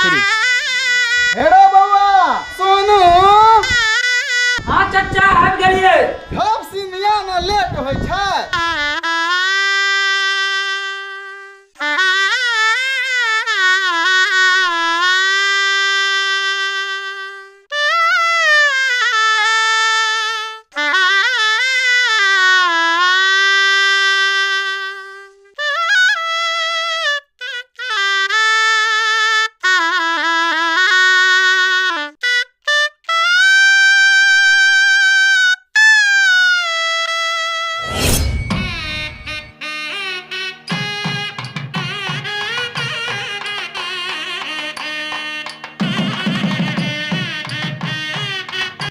3। हेरो बौआ सोनू। हाँ चचा, आबि गेलियै। ठप सिनिया ने लेट होइ छै।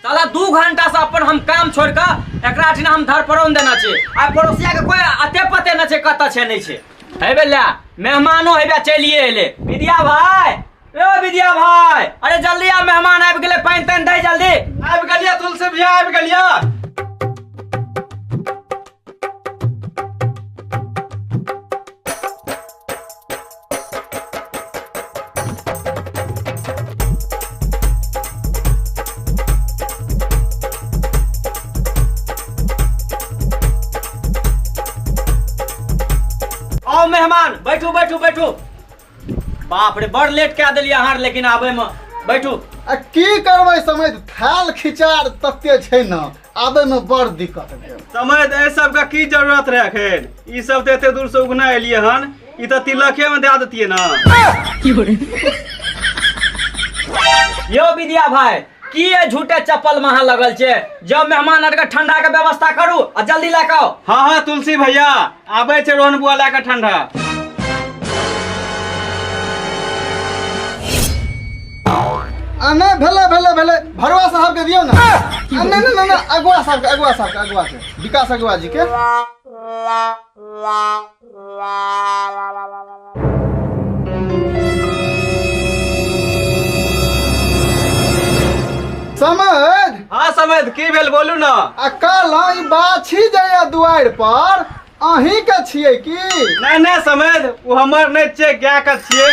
साला 2 घंटा से अपन हम काम छोड़ के एकरा ठिना हम धरपरौन देना छै। आ पड़ोसिया के कोई अते पते न छै, कतऽ छै नहीं छै। हेबे ला मेहमानो हेबे चलिए एले। विद्या भाई, ए विद्या भाई, अरे जल्दी आ, मेहमान आबि गेलै, पानि तानि दे जल्दी। आबि गेलियै तुलसी भैया, आबि गेलियै। आओ मेहमान, बैठू बैठू बैठू। बाप रे, बड़ लेट कए देलियै अहाँ लेकिन आबै मे। बैठू। आ की करबै समय, थाल खिचार तते छै ने, आबै मे बड़ दिक्कत भेल। समय, एहि सबके की जरूरत रहे एखन? ई सब तऽ एते दूर से उगना एलियै हन, ई तऽ तिलके में दए देतियै ने। यो विद्या भाई, की ये झूठे चप्पल महा लगल छै? जब मेहमान आर के ठंडा के व्यवस्था करू आ जल्दी लए के आओ। हाँ हाँ तुलसी भैया, आबै छै रोहन बुआ लए कऽ ठंडा। आ नहि, भेलै भेलै भेलै, भरुआ साहब के दियौ ने। आ नहि नहि नहि, अगुआ साहब के, अगुआ साहब के, अगुआ के, विकास अगुआ जी के। समझ। हाँ समझ, की भेल बोलू ना? आ कल ई बाछी जाइया दुआरि पर, अहीं के छियै की? नहीं नहीं समझ, वो हमर नहीं छियै, गाय के छियै।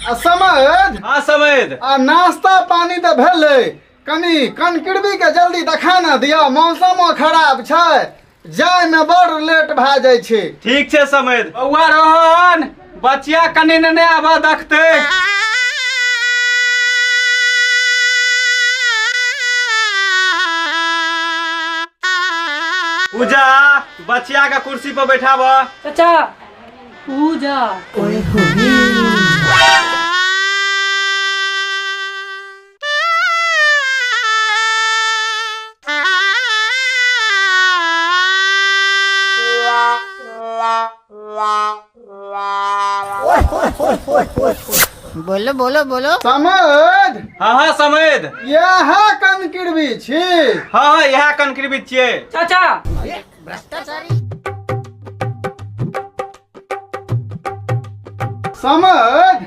आ समझ। हाँ समझ। आ नाश्ता पानी तऽ भेलै, कनि कनकिरबी के जल्दी देखा ने दिअ, मौसमो खराब छै, जाय में बड़ लेट भए जाइ छै। ठीक छै समझ। बौआ रोहन, बचिया कनि ने आबा देखते। पूजा, बचिया के कुर्सी पर बैठाब। चाचा, पूजा। बोलो बोलो बोलो। समझ। हाँ हाँ समझ। इएह कनकिरबी छी? हाँ हाँ, इएह कनकिरबी छियै। चाचा। समझ,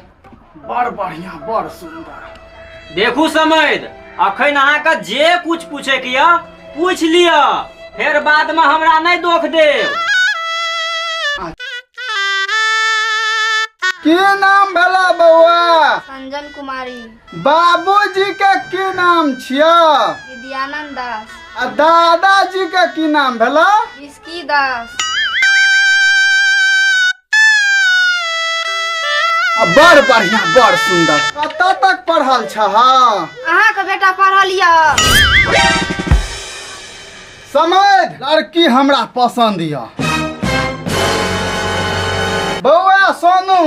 बड़ बढ़िया, बड़ सुंदर। देखू समैद, अखन अहाँके जे कुछ पूछे के यऽ पूछ लिअ, फेर बाद में हमरा नहीं दोख देब। की नाम भेला बौआ? संजन कुमारी। बाबूजी के की नाम छिया? विद्यानंद दास। आ दादाजी के की नाम भेला? इसकी दास। आ बड़ बढ़िया, बड़ सुंदर। कतऽ तक पढ़ल छह? अहाँके बेटा पढ़ल यऽ। समझ, लड़की हमरा पसंद यऽ। बौआ सोनू।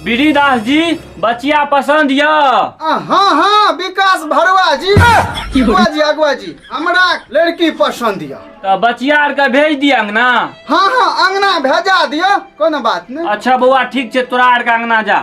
बीड़ी दास जी, बचिया पसंद यऽ? आ, हाँ हाँ विकास भरुआ जी, अगुआ जी, अगुआ जी, हमरा लड़की पसंद यऽ। तऽ बचिया आर के भेज दिअ अंगना। हाँ हाँ, अंगना भेजा दिअ, कोनो बात नहीं। अच्छा बौआ, ठीक छै, तोरा आर के अंगना जा।